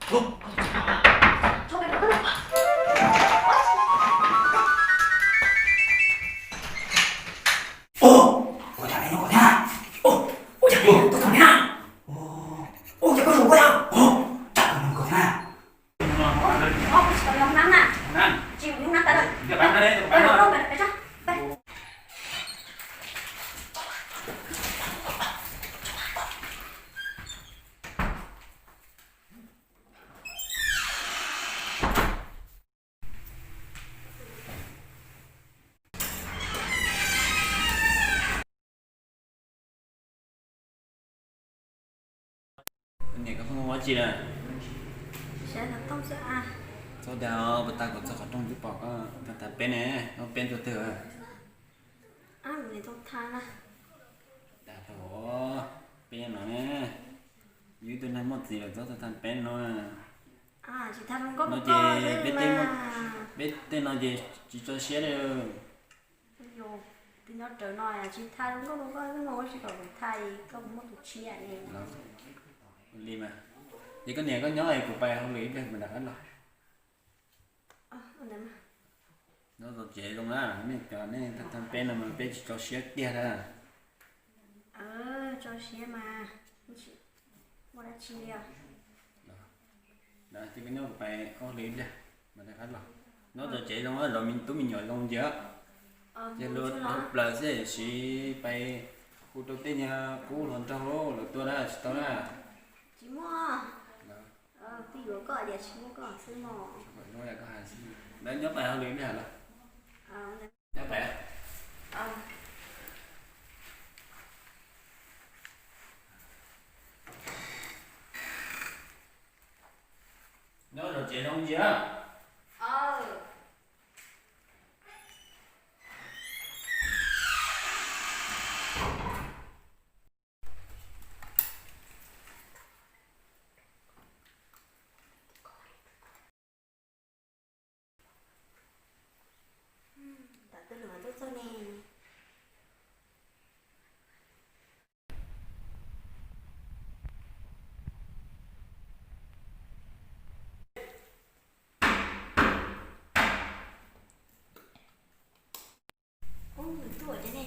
Ua cas peb nyob qhov thiab? Ua cas peb nyob qhov thiab? Ua cas koj zoo koj thiab? Ua cas koj zoo koj thiab? Tsis mus hnab na. Tsis mus hnab tas. Niam, koj pheej ua dab tsi na? Txhob dag, puas tag kuv txog qhov rooj twb pom koj tag tag peb ne, koj peb rau twg? Dag dhau, peb nyob no ne, yus ib tug neeg muaj txiv lawm txhob tag tag peb no. No ces peb tej no ces tsis tso siab li. Twb nyob rawv no tsis tha zoo nkauj zoo nkauj, ua tsis kom kuv tha, koj muaj tus tshiab ne. Li mas, ces koj niam koj nyob es kuv pais hauj lwm ib pliag kuv mam rov qab los. Nyob txog tsev zoo na, nej cov nej tag tag peb no mas peb tsis tso siab tiag na. Tso siab mas, muaj dab tsi li os. Ces koj nyob kuv pais hauj lwm ib pliag mas rov qab los. Nyob txog tsev zoo, zov me tub me nyuam zoo ntxiv. Ces luag dhau plaws xwb, siv pais hu rau tej niag qub hluas nraug lawv tuaj na, tsis tau na. Tsis muaj, twb yuav koj tias tsis muaj koj xwb mog. Lawv nyob pais hauj lwm ib pliag los. Nyob pais. Nyob zov tsev zoo ntxiv. Tam twg lawm tuaj txog ne? Ub, nws tuaj ua cas ne?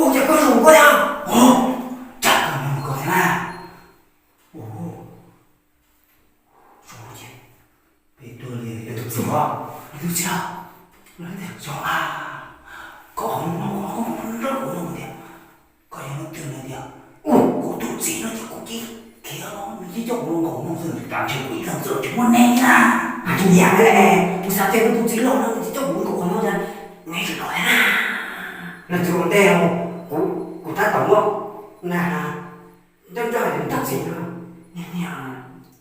Ua cas koj zoo koj thiab? Cas koj zoo koj thiab na? Ua, Khiav los nws twb coj kuv los nkaum no xwb, tam sim kuv ib leeg xwb tsis muaj neb li na. Hais tsis yam li, kuv xav tias neb tus txiv loj no nws twb coj kuv los nkaum qhov no cas neb tseem los thiab na. Neb txiv ua ntej, kuv, kuv tab tom muab na, nco nco hais tias nws tau txiv no. Niag, niag,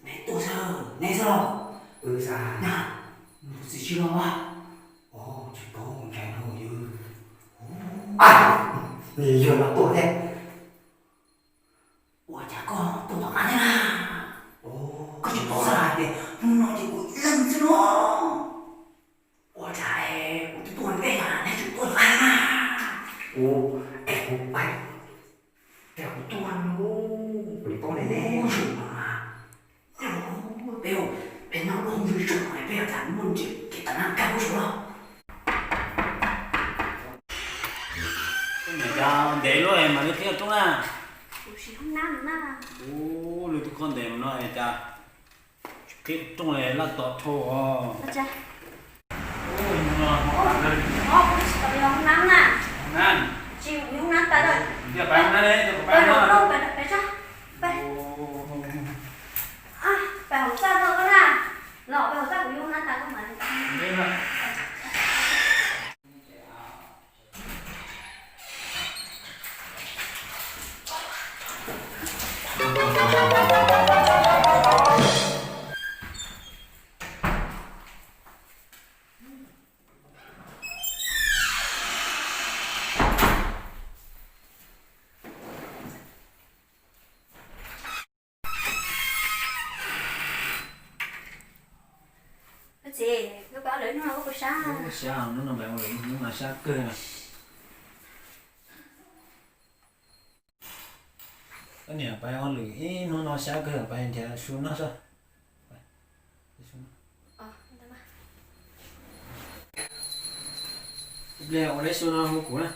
neb tuaj xwb, neb xwb los? Nws tus txiv tsis los. Tsis paub ntshe no yog, nws yog los tuaj thiab. Ua cas koj tuaj tom qab thiab na? Koj tsis paub hais tias hnub no ces kuv ib leeg xwb no. Ua cas kuv twb tuaj ntej mas neb tseem tuaj tom qab na? Ua, es kuv pais, es kuv tuaj no, kuv tsis paub ne ne. Peb, peb nyob dua ntxwg tsum peb yuav tsum muaj ntsis kev tau nab kab lub suav los. Koj niam, cas ntev luaj mas lub qhib rooj na? Kuv siv hoob nab no na. Ub, lub tub koj ntev mus no es cas qhib rooj laj tom dhau os. Kuv twb tsis tau yog hoob nab na. Tsis, kuv yog hoob nab tas lawm. Peb hauv txaj no koj na. Los peb hauv txaj kuv yog hoob nab tas koj mam li. Koj txiv, koj pab lawv hnub no koj puas sab? Sab, hnub no pab ua lwm hnub no sab kawg na. Koj niam, pab ua lwm ib hnub no sab kawg, pab nrhiav su noj soj. Ib pliag ua lawv su no hu kuv na.